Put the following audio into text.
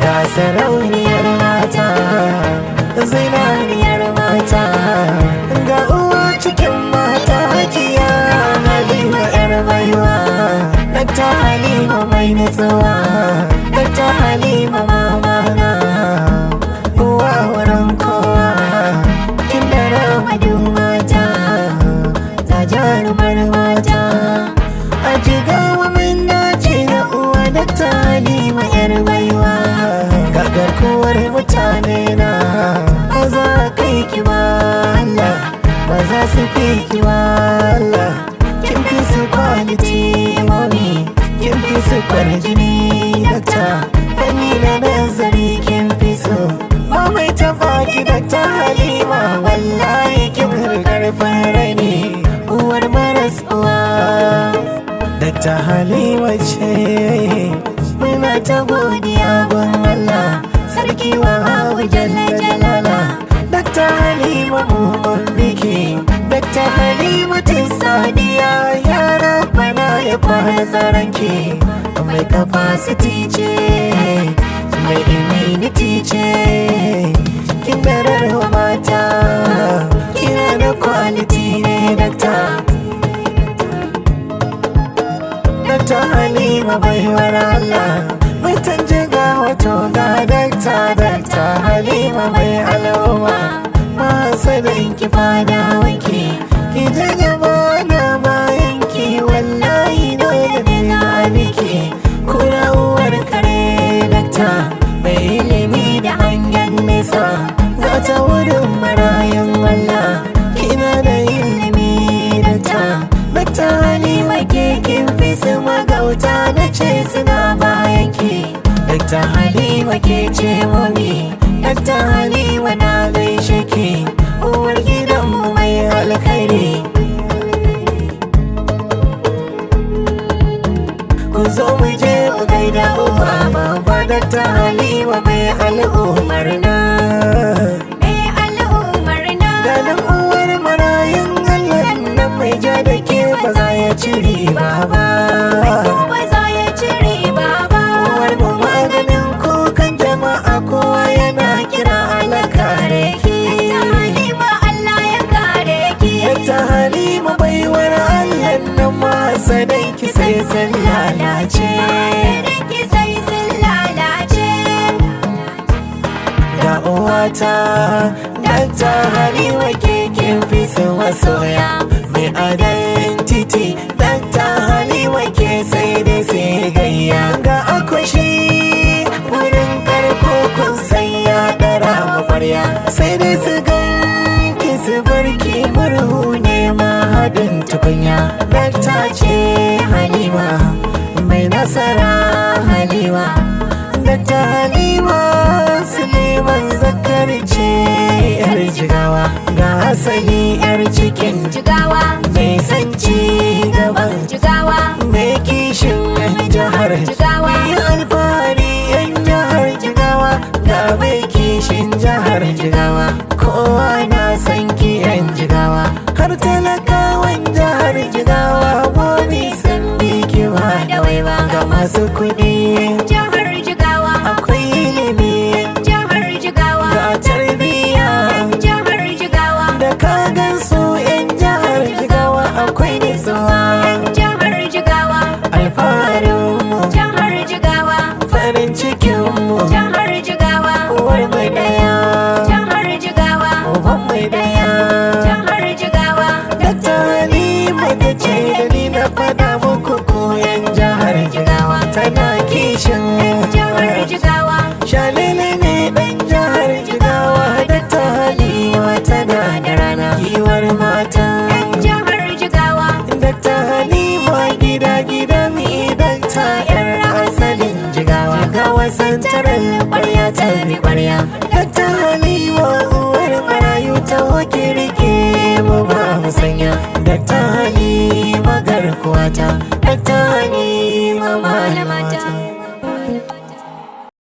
Ga sarauniyar mata, zinariyar mata, ga uwa cikin mata, Hajiya Halima yar baiwa. Dakta Halima mai nutsuwa, Dakta Halima mamana, uwa wurin kowa, kin da ramadu mata, ta jarumar mata. A Jigawa mun dace na uwa, Dakta Halima yar baiwa. Ga garkuwar mutane na, ba za kai ki ba Allah, ba za su fi ki ba Allah. Kin fi su quality mommy, kin fi su kwarjini dakta, fanni na nazari kin fi so. Ba mai taɓa ki, Dakta Halima, wallahi kin karfin raini, uwar maras uwa. Dakta Halima ce, muna ta godiya gun Allah, sarki Wahabu jalla jalala. Dakta Halima mu biki, Dakta Halima Sadiya, yara bana ya kwana tsaranki. Mai capacity ce, mai immunity ce, kin darar mata, kina da quality ne dakta. Dakta Halima baiwar Allah, mutan Jiga wato ga dakta, Dakta Halima mai al'umma. Masu ki fada wanki, ki je gaba na bayan ki, wallahi dole ne na miki. Kura uwar kare, dakta mai ilimi da hangen nesa, ga ta wurin marayun Allah, kina da ilimi dakta. Dakta Halima ke kin fi su magauta, na ce suna bayan ki. Dakta Halima ke ce mommy, Dakta Halima na gaishe ki, uwar gidanmu mai alkhairi. Ku zo mu je mu gaida uwa babba, Dakta Halima mai al'ummar na. Mai al'ummar na. Ganin uwar marayun Allah nan, mai ja da ke ba za ya ci riba ba. Ko ba za ya ci riba ba. Uwar mu maganin kukan jama'a, kowa yana kira Allah kare ki. Dakta Halima Allah ya kare ki. Dakta Halima baiwar Allah nan, mahasadan ki sai sun lalace. Ki sai sun lalace. Ga uwata Dakta Halima ke kin fi su masoya, mai identity, Dakta Halima ke sai dai sai gayya. Ga akwashi wurin karko, kun san ya dara makwarya, sai dai su ganki su barki, murhu ne ma hadin tukunya. Dakta ce Halima mai nasara, Halima, Dakta Halima Suleiman Zakari ce, yar Jigawa, ga asali yar cikin Jigawa. Mai san ci gaban Jigawa. Mai kishin jihar Jigawa. Yi alfahari yan jihar Jigawa, ga mai kishin jihar Jigawa, kowa na san ki yan Jigawa, har talakawan jihar Jigawa wani san biki ba da wai ba, ga masu kuɗi. Jihar Jigawa. Akwai ilimi. Jihar Jigawa. Ga tarbiyya. Jihar Jigawa. Da ka gan su yan jihar Jigawa, akwai nutsuwa. Jihar Jigawa. Alfaharinmu. Jihar Jigawa. Farin cikinmu. Jihar Jigawa. Uwar mu daya. Jihar Jigawa. Uban mu daya. Jihar Jigawa. Dakta Halima ta ce da ni na faɗa muku koyan jihar Jigawa tana kishin Jihar Jigawa. Shalele ne ɗan jihar Jigawa, Dakta Halima tana da rana, giwar mata. Jihar Jigawa. Dakta Halima gida gida mi, dakta yar asalin Jigawa, ga wasan tarar kwarya ta kwarya. Dakta Halima uwar marayu, ta hoki rike mu ba mu sanya. Dakta Halima garkuwata.